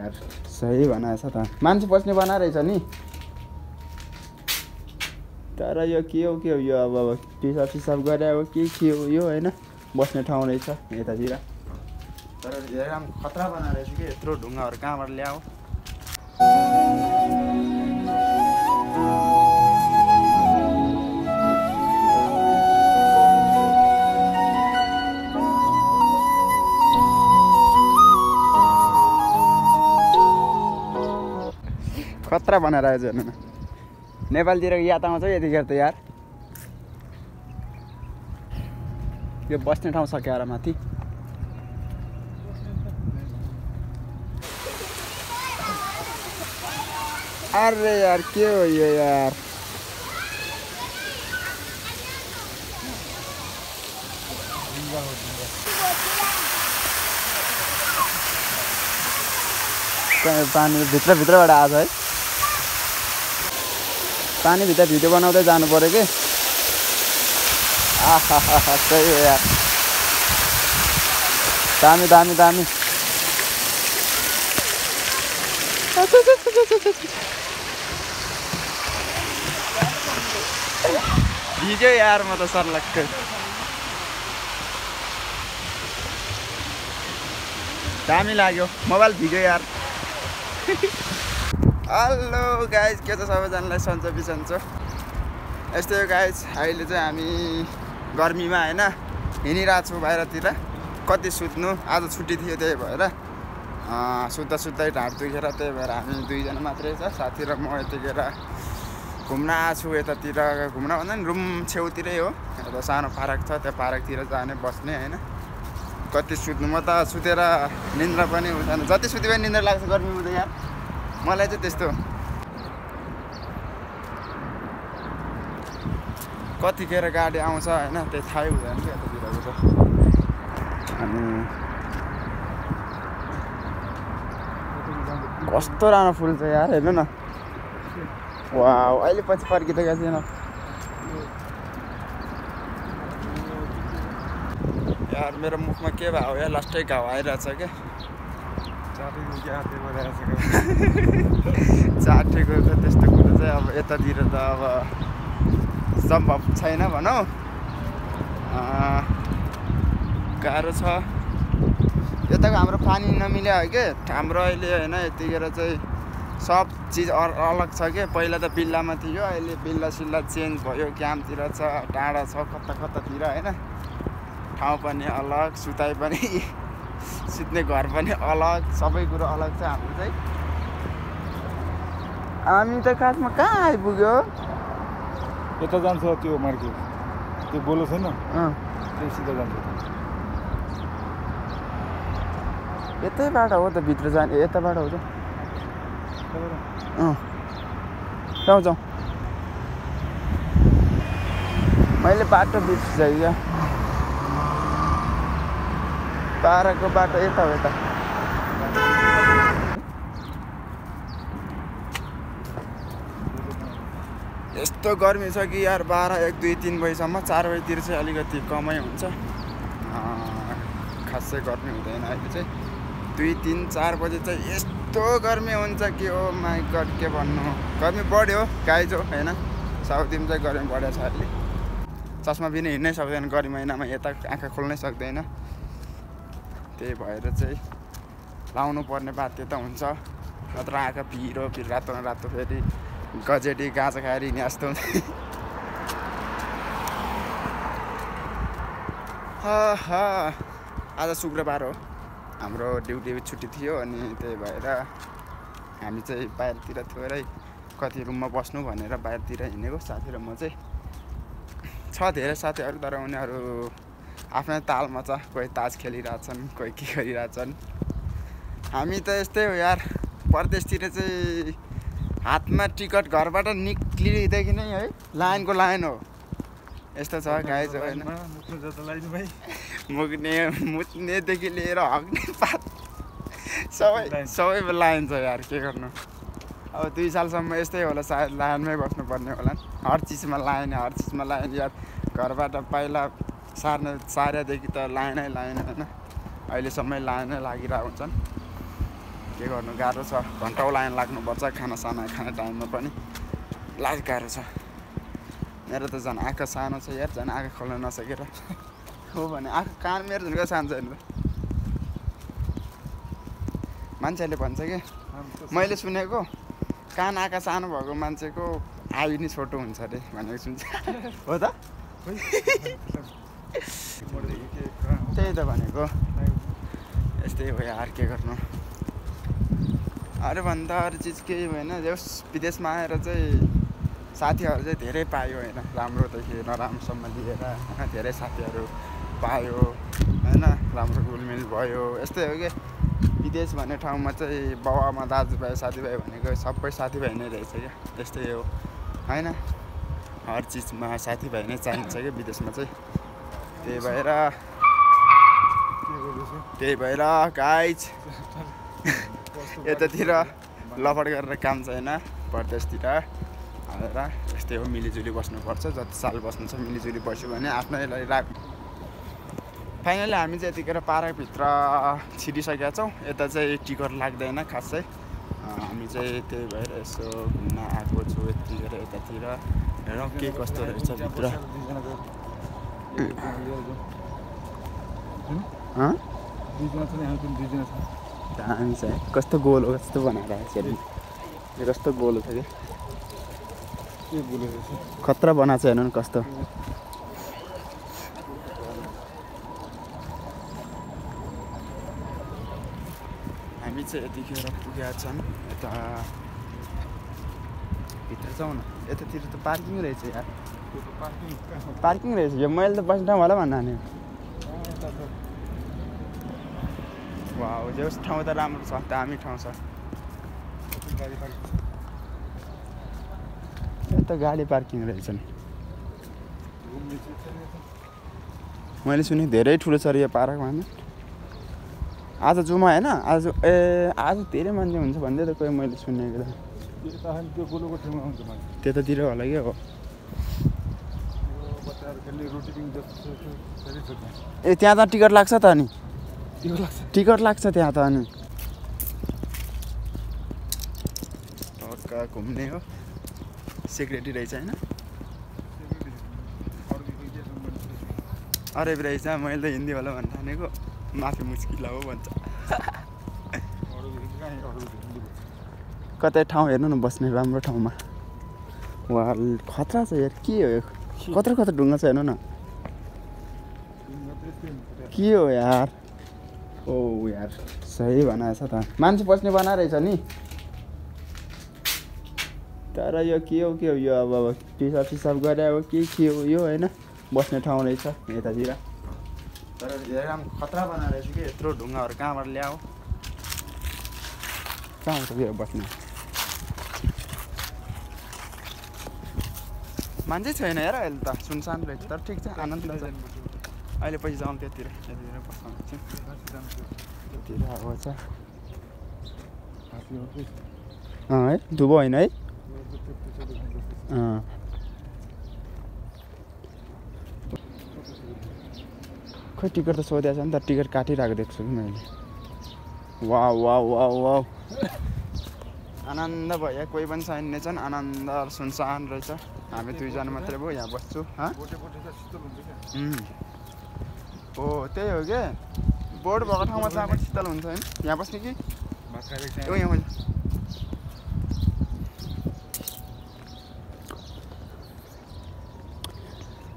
यार सही बनाएछ त मान्छे बस्ने बनाइरहेछ नि तर यो के हो यो अब पिसाब गरे अब के हो यो हैन बस्ने ठाउँ रहेछ यतातिर तर धेरै राम्रो खतरा बनाइरहेछ कि यत्रो ढुङ्गाहरू कहाँबाट ल्याऊ खतरा बनाइरहेछ हेर्नु न नेपालतिर याद आउँछ यतिखेर त यार यो बस्ने ठाउँ सकेर माथि अरे यार के हो यो यार पानी भित्रबाट आछ है पानी भित्र भिडियो बनाउँदै जानु पर्यो कि आहा सही हो यार दामी दामी दामी भिज्यो यार म त सर्लक्क दामी लाग्यो मोबाइल भिज्यो यार हेलो गाइज के छ सबैजनालाई सन्चो बिसन्चो यस्तै हो गाइज अहिले चाहिँ हामी गर्मीमा हैन हिँडिरहेको छु बाहिरतिर कति सुत्नु आज छुट्टी थियो त्यही भएर सुत्दै ढाड दुखेर त्यही भएर हामी दुईजना मात्रै छ साथी र म यतिखेर घुम्न आएको छु यतातिर घुम्न भन्दा नि रुम छेउतिरै हो एउटा सानो पार्क छ त्यो पार्कतिर जाने बस्ने हैन कति सुत्नु म त सुतेर निन्द्रा पनि हुँदैन जति सुते पनि निन्द्रा लाग्छ गर्मी हुँदै यार मलाई चाहिँ त्यस्तो कतिखेर गाडी आउँछ हैन त्यो थाहै हुँदैन कि यतातिरको त अनि कस्तो राम्रो फुल छ यार हेर्नु न वाउ अहिले पछि फर्किँदै गएको छैन यार मेरो मुखमा के भयो यार लास्टै घाउ आइरहेछ क्या चाटेको त त्यस्तो कुरो चाहिँ अब यतातिर त अब सम्भव छैन भनौँ गाह्रो छ यताको हाम्रो पानी नमिल्यो के हाम्रो अहिले होइन यतिखेर चाहिँ सब चिज अलग छ के पहिला त बिल्लामा थियो अहिले बिल्ला सिल्ला चेन्ज भयो क्याम्पतिर छ टाढा छ कता कतातिर होइन ठाउँ पनि अलग सुताइ पनि सुत्ने घर पनि अलग सबै कुरो अलग छ हाम्रो चाहिँ हामी त खासमा कहाँ आइपुग्यो यता जान्छ त्यो मार्केट त्यो बोलो छैन त्यो सिधा जान्छ यतैबाट हो त भित्र जाने यताबाट हो त जाउँ जाउँ मैले बाटो बिर्सिसकेँ पाराको बाटो यता हो यता यस्तो गर्मी छ कि यार 12, 1, 2, 3 बजीसम्म 4 बजीतिर चाहिँ अलिकति कमै हुन्छ खासै गर्मी हुँदैन अहिले चाहिँ 2, 3, 4 बजे चाहिँ यस्तो गर्मी हुन्छ कि ओ माई गड के भन्नु गर्मी बढ्यो गाइज हो होइन साउथीमा चाहिँ गर्मी बढेको छ अहिले चस्मा बिना हिँड्नै सक्दैन गर्मी महिनामा यता आँखा खोल्नै सक्दैन त्यही भएर चाहिँ लाउनु पर्ने बाध्यता हुन्छ नत्र आँखा पिरो रातो रातो फेरि गजेटी गाँजा खाएर हिँड्ने जस्तो आज शुक्रबार हो हाम्रो ड्युटी छुट्टी थियो अनि त्यही भएर हामी चाहिँ बाहिरतिर थोरै कति रुममा बस्नु भनेर बाहिरतिर हिँडेको साथी र म चाहिँ छ धेरै साथीहरू तर उनीहरू आफ्नै तालमा छ कोही तास खेलिरहेछन् कोही के गरिरहेछन् हामी त यस्तै हो यार परदेशतिर चाहिँ हातमा टिकट घरबाट निक्लिदेखि नै है लाइनको लाइन हो यस्तो छ गाइज होइन मुत्नेदेखि लिएर हग्ने पात सबै लाइन छ यार के गर्नु अब 2 सालसम्म यस्तै होला सायद लाइनमै बस्नुपर्ने होला हर चिजमा लाइन यार घरबाट पहिला सार्यादेखि त लाइनै होइन अहिलेसम्म लाइनै लागिरहेको हुन्छन् के गर्नु गाह्रो छ घन्टौँ लाइन लाग्नुपर्छ खानासाना खाने टाइममा पनि गाह्रो छ मेरो त झन् आँखा सानो छ यार झन् आँखा खोल्न नसकेर हो भने आँखा कान मेरो झन् सानो छैन मान्छेले भन्छ कि मैले सुनेको कान आँखा सानो भएको मान्छेको आयु नि छोटो हुन्छ अरे भनेको सुन्छ हो त त्यही त भनेको यस्तै हो यार के गर्नु अरू भन्दा अरू चिज केही भएन जस विदेशमा आएर चाहिँ साथीहरू चाहिँ धेरै पायो होइन राम्रोदेखि नराम्रोसम्म लिएर होइन धेरै साथीहरू पायो होइन राम्रो घुलमिल भयो यस्तै हो कि विदेश भन्ने ठाउँमा चाहिँ बाउआमा दाजुभाइ साथीभाइ भनेको सबै साथीभाइ नै रहेछ क्या त्यस्तै हो होइन हर चिजमा साथीभाइ नै चाहिन्छ क्या विदेशमा चाहिँ त्यही भएर गाइज यतातिर लफड गरेर काम छैन परदेशतिर आएर यस्तै हो मिलिजुली बस्नुपर्छ जति साल बस्नु छ मिलिजुली बस्यो भने आफ्नैलाई फाइनली हामी चाहिँ यतिखेर पार्कभित्र छिरिसकेका छौँ यता चाहिँ टिकट लाग्दैन खासै हामी चाहिँ त्यही भएर यसो घुम्न आएको छु यतिखेर यतातिर हेरौँ के कस्तो रहेछ भित्र दामी छ कस्तो गोलो कस्तो बनाएर आएको कस्तो गोलो छ कि खतरा बनाएको छ हेर्नु नि कस्तो हामी चाहिँ यतिखेर पुगेका छन् यता भित्र जाउँ न यतातिर त पार्किङ रहेछ यार पार्किङ रहेछ यो मैले त बस्ने ठाउँ होला भन्दा नि वाउ जो ठाउँ त राम्रो छ दामी ठाउँ छ यता गाडी पार्किङ रहेछ नि मैले सुने धेरै ठुलो छ अरे यो पार्कमा आज जुमा होइन आज धेरै मान्छे हुन्छ भन्दै त कोही मैले सुनेको त्यतातिर होला क्या हो ए त्यहाँ त टिकट लाग्छ त अनि टिकट लाग्छ त्यहाँ त अनि घुम्ने हो सेक्रेटरी रहेछ होइन अरे रहेछ मैले त हिन्दी होला भन्नु ठानेको माफी मुस्किल हो भन्छ कतै ठाउँ हेर्नु न बस्ने राम्रो ठाउँमा वा खतरा छ यार के हो यो कत्रो ढुङ्गा छ हेर्नु न के हो यार ओ यार सही बनाएछ त मान्छे बस्ने बनाएछ नि तर यो के हो यो अब पिसाब गरे अब के हो यो होइन बस्ने ठाउँ रहेछ यतातिर तर धेरै राम्रो खतरा बनाएर रहेछ कि यत्रो ढुङ्गाहरू कहाँबाट ल्याऊ कहाँ हुन्छ यो बस्ने मान्छे छैन हेर अहिले त सुनसान रहेछ तर ठिक छ आनन्द छ अहिले पछि जाउँ त्यतिर बस्नु त्यतिर अब छ है धुबो होइन है खोइ टिकट त सोधेको छ नि त टिकट काटिरहेको देख्छु कि मैले वाउ वाउ वाउ वाउ आनन्द भयो कोही पनि छैन छन् आनन्द सुनसान रहेछ हामी दुईजना मात्रै भयो यहाँ बस्छु हो त्यही हो क्या बोर्ड भएको ठाउँमा चाहिँ अब शीतल हुन्छ होइन यहाँ बस्ने कि यहाँ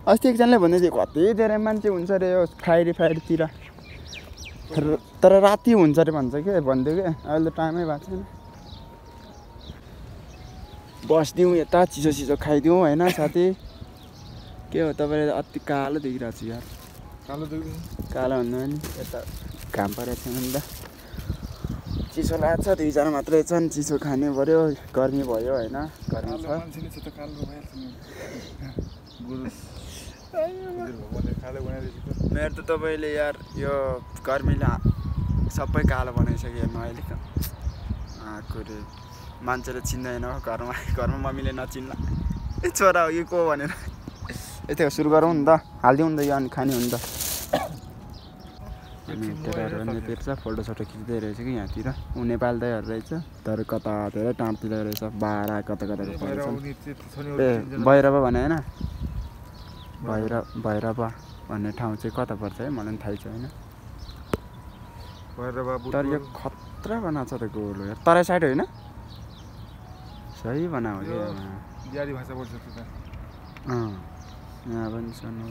अस्ति एकजनाले भन्दै थियो कति धेरै मान्छे हुन्छ अरे यो फ्राइडेतिर तर राति हुन्छ अरे भन्छ कि भन्थ्यो कि अहिले त टाइमै भएको छैन बस्दिउँ यता चिसो खाइदिउँ होइन साथी के हो तपाईँले अति कालो देखिरहेको छु यार कालो भन्दा नि यता घाम परेको छैन नि त चिसो लाग्छ दुईजना मात्रै छन् चिसो खाने पऱ्यो गर्मी भयो होइन गर्मी छ मेरो त तपाईँले यार यो गर्मीले सबै कालो बनाइसक्यो हेर्नु अहिले कुरो मान्छेले चिन्दैन घरमा मम्मीले नचिन्ला छोरा हो यो को भनेर यति सुरु गरौँ नि त हालिदिउँ नि त यो अनि खाने हो नि त हामी केटाहरू अन्यतिर छ फोटोसोटो खिच्दै रहेछ कि यहाँतिर ऊ नेपाल दाइहरू रहेछ तर कता धेरै टाढतिर रहेछ बाह्र कता कताको ए भैरवा भने होइन भैरवा भन्ने ठाउँ चाहिँ कता पर्छ है मलाई पनि थाहै छैन तर यो खतरा बनाएको छ त गोलो यार तराई साइड होइन सही बनाएको क्या बिहारी भाषा बोल्छ त यहाँ पनि छन्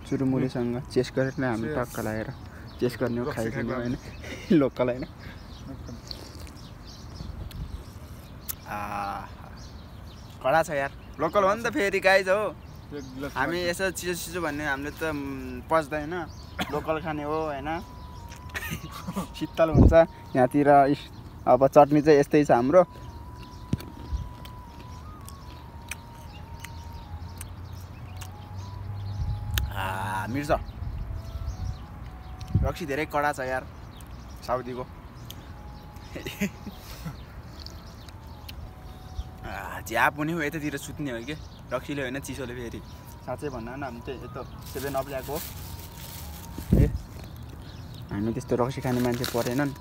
चुरुमुरीसँग चेस गरेर नै हामी टक्क लागेर चेस गर्ने हो खाइदिने होइन लोकल होइन कडा छ यार लोकल हो नि त फेरि गाइज हो हामी यसो चिसो चिसो भन्ने हामीले त पच्दैन लोकल खाने हो होइन शीतल हुन्छ यहाँतिर अब चटनी चाहिँ यस्तै छ हाम्रो मिर्च रक्सी धेरै कडा छ यार साउदीको झ्याप हुने हो यतातिर सुत्ने हो कि रक्सीले होइन चिसोले फेरि साँच्चै भन्नु न हामी चाहिँ यस्तो 7 अप ल्याएको ए हामी त्यस्तो रक्सी खाने मान्छे परेनन्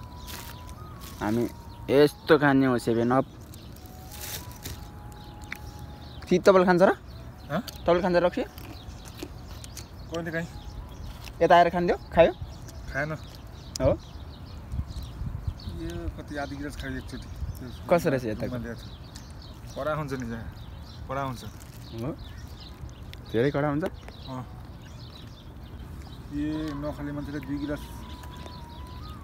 हामी यस्तो खाने हो 7 अप तपाईँले खान्छ र तपाईँले खान्छ रक्सी कहिले काहीँ यता आएर खानिदियो खायो खाएन हो यो कति आधी गिलास खायो एकचोटि कसो रहेछ यता कडा हुन्छ नि कडा हुन्छ हो धेरै कडा हुन्छ ए नखाने मान्छेले 2 गिलास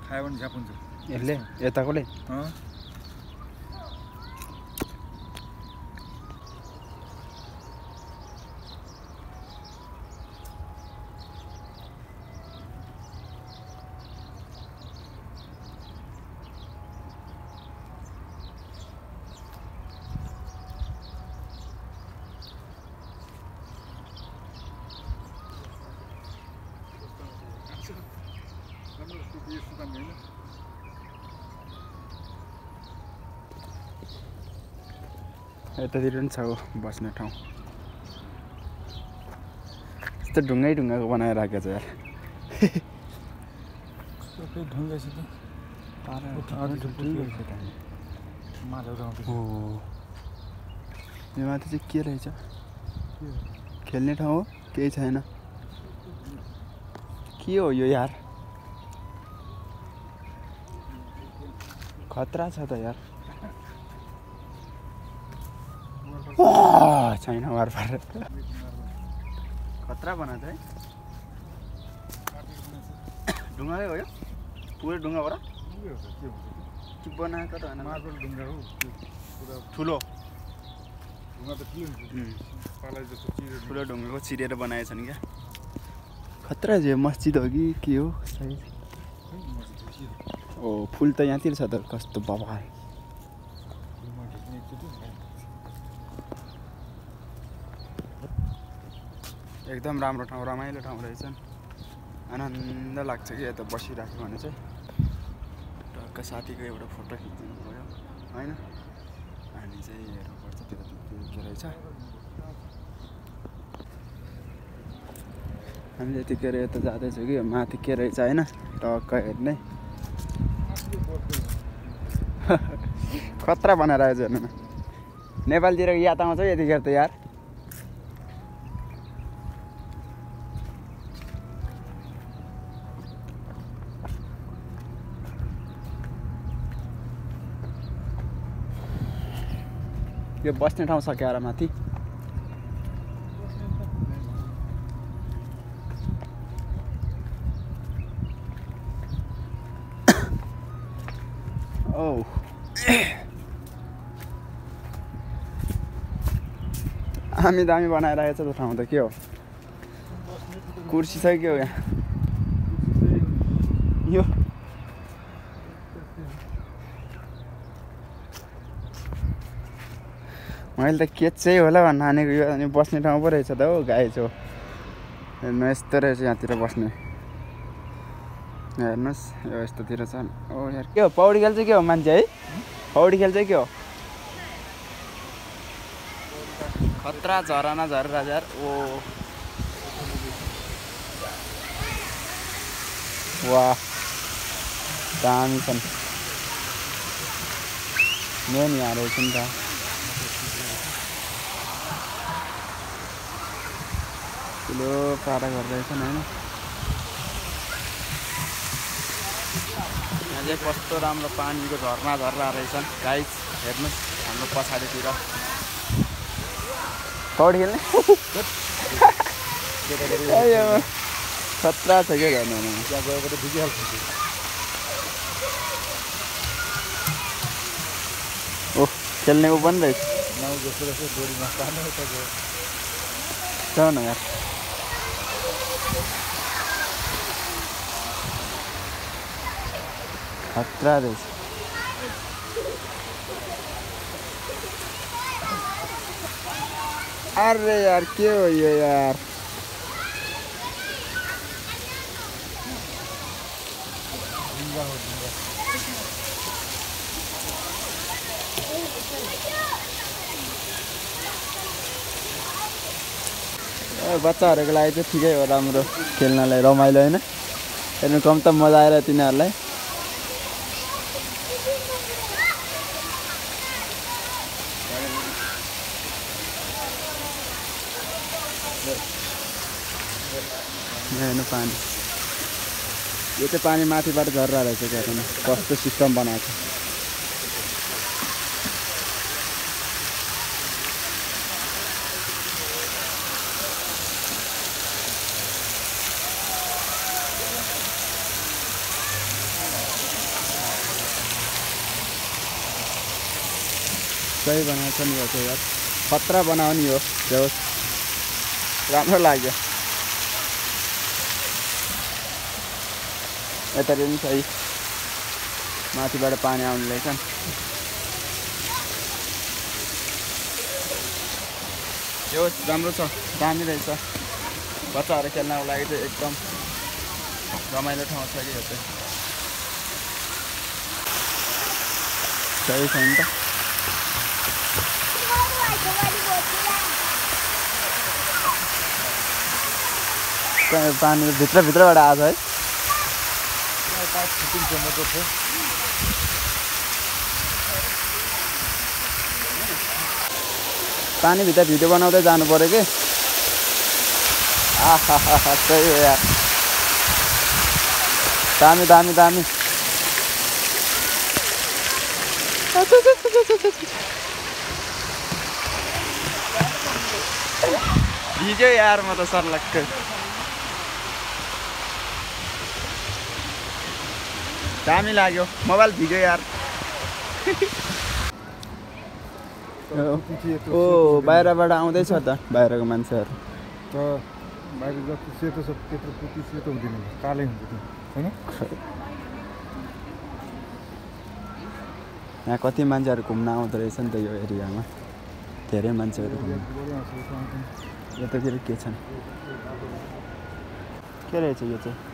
खायो भने झ्याप हुन्छ यसले यताकोले यतातिर पनि छ बस्ने ठाउँ यस्तो ढुङ्गाको बनाएर राखेको छ यार यो माथि चाहिँ के रहेछ खेल्ने ठाउँ हो केही छैन के हो यो यार खतरा छ त यार छैन वारपार खतरा बनाएको है ढुङ्गाकै हो यो पुरै ढुङ्गाबाट के बनाएको त होइन मार्बल ढुङ्गा हो ठुलो ढुङ्गा त ठुलो ढुङ्गाको चिरेर बनाएछन् क्या खतरा छ मस्जिद हो कि के हो सायद ओ फुल त यहाँतिर छ त कस्तो बवाल एकदम राम्रो ठाउँ रमाइलो ठाउँ रहेछन् आनन्द लाग्छ कि यता बसिराख्यो भने चाहिँ टक्क साथीको एउटा फोटो खिचिदिनु पऱ्यो होइन हामी चाहिँ हेर्नुपर्छ त्यो के रहेछ हामीले यतिखेर यता जाँदैछौँ कि माथि के रहेछ होइन टक्क हेर्ने खतरा बनाएर आएछ हेर्नु न नेपालतिर याद आउँछ यतिखेर त यार यो बस्ने ठाउँ सकेर माथि ओ हामी दामी बनाइरहेको छ त ठाउँ त के हो कुर्सी छ के हो यहाँ यो मैले त के चाहिँ होला भन्न हानेको यो अनि बस्ने ठाउँ पो रहेछ त हो गाई छो हेर्नु यस्तो रहेछ यहाँतिर बस्ने हेर्नुहोस् यो यस्तोतिर छ ओ यार के हो पौडी खेल चाहिँ के हो मान्छे है पौडी खेल चाहिँ के हो खतरा झरना झरेर यार ओ वाह दामी छन् मेन यहाँ रहेछ नि त ठुलो पारा गरिरहेछन् होइन यहाँ चाहिँ कस्तो राम्रो पानीको झर्ना रहेछन् गाइस हेर्नुहोस् हाम्रो पछाडितिर पौडी खेल्ने खतरा छ क्या गर्नु त्यहाँ गएर भिजिहाल्छ ओह खेल्ने ऊ पनि रहेछ नाउ जस्तो जस्तो डोरीमा तान्नु यता गयो जाऊ न यार खतरा रहेछ अरे यार के हो यो यार बच्चाहरूको लागि चाहिँ ठिकै हो राम्रो खेल्नलाई रमाइलो होइन हेर्नु कम त मजा आएर तिनीहरूलाई हेर्नु पानी यो चाहिँ पानी माथिबाट झर्रा रहेछ क्या कस्तो सिस्टम बनाएको छ सही बनाएको छ नि यो चाहिँ यार खतरा बनायो नि यो होस् राम्रो लाग्यो यता पनि सही माथिबाट पानी आउनु रहेछ यो राम्रो छ दामी रहेछ बच्चाहरू खेल्नको लागि चाहिँ एकदम रमाइलो ठाउँ छ कि यो चाहिँ सही छ नि त पानी भित्रबाट आएको है पानीभित्र भिडियो बनाउँदै जानु पर्यो कि आहा सही हो यार दामी दामी दामी भिज्यो यार म त सर्लक्क दामी लाग्यो मोबाइल भिज्यो यार ओ बाहिरबाट आउँदैछ त बाहिरको मान्छेहरू त बाहिर जति सेतो छ त्यत्रो पुती सेतो हुँदैन कालै हुन्छ त्यो होइन यहाँ कति मान्छेहरू घुम्न आउँदो रहेछ नि त यो एरियामा धेरै मान्छेहरू यतातिर के छन् के रहेछ यो चाहिँ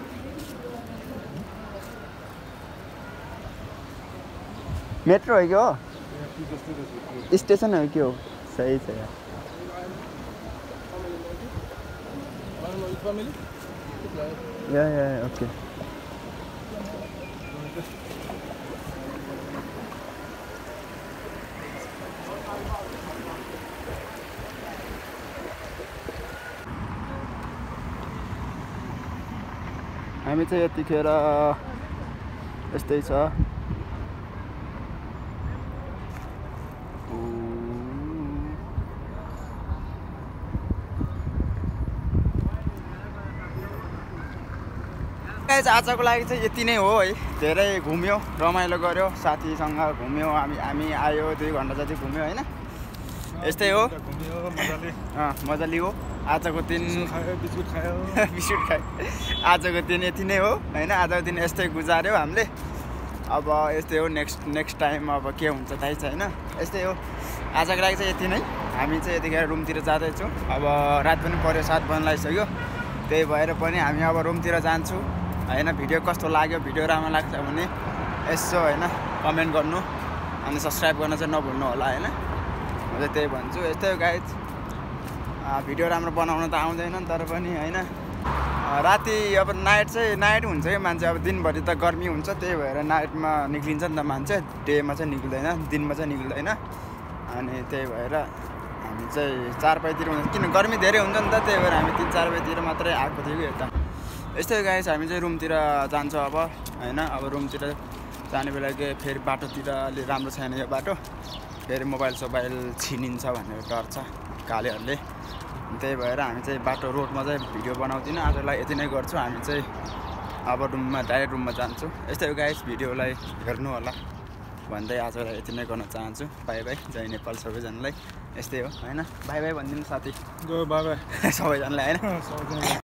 मेट्रो हो कि हो स्टेसन हो कि हो सही छ यार या ओके हामी चाहिँ यतिखेर यस्तै छ आजको लागि चाहिँ यति नै हो है धेरै घुम्यो रमाइलो गर्यो साथीसँग घुम्यो हामी आयो 2 घन्टा जति घुम्यो होइन यस्तै हो मजाले हो आजको दिन बिस्कुट खायो आजको दिन यति नै हो होइन आजको दिन यस्तै गुजार्यो हामीले अब यस्तै हो नेक्स्ट टाइम अब के हुन्छ थाहै छैन यस्तै हो आजको लागि चाहिँ यति नै हामी चाहिँ यतिखेर रुमतिर जाँदैछौँ अब रात पनि पर्यो 7 बज्न लागिसक्यो त्यही भएर पनि हामी अब रुमतिर जान्छौँ होइन भिडियो कस्तो लाग्यो भिडियो राम्रो लाग्छ भने यसो होइन कमेन्ट गर्नु अनि सब्सक्राइब गर्न चाहिँ नभुल्नु होला होइन म चाहिँ त्यही भन्छु यस्तै हो गाइज भिडियो राम्रो बनाउन त आउँदैन तर पनि होइन राति अब नाइट हुन्छ कि मान्छे अब दिनभरि त गर्मी हुन्छ त्यही भएर नाइटमा निक्लिन्छ नि त मान्छे डेमा चाहिँ निक्लिँदैन दिनमा चाहिँ निक्लिँदैन अनि त्यही भएर हामी चाहिँ 4 बजीतिर हुन्छ किन गर्मी धेरै हुन्छ नि त त्यही भएर हामी 3-4 बजीतिर मात्रै आएको थियो कि यता यस्तै गाइस हामी चाहिँ रुमतिर जान्छौँ अब होइन अब रुमतिर जाने बेला के फेरि बाटोतिर अलि राम्रो छैन यो बाटो फेरि मोबाइल छिनिन्छ भनेर डर छ कालेहरूले त्यही भएर हामी चाहिँ बाटो रोडमा चाहिँ भिडियो बनाउँदिनँ आजलाई यति नै गर्छु हामी चाहिँ अब डाइरेक्ट रुममा जान्छु यस्तै हो गाइस भिडियोलाई हेर्नु होला भन्दै आजलाई यति नै गर्न चाहन्छु बाई बाई जय नेपाल सबैजनालाई यस्तै हो होइन बाई बाई भनिदिनु साथी बाई बाई सबैजनालाई होइन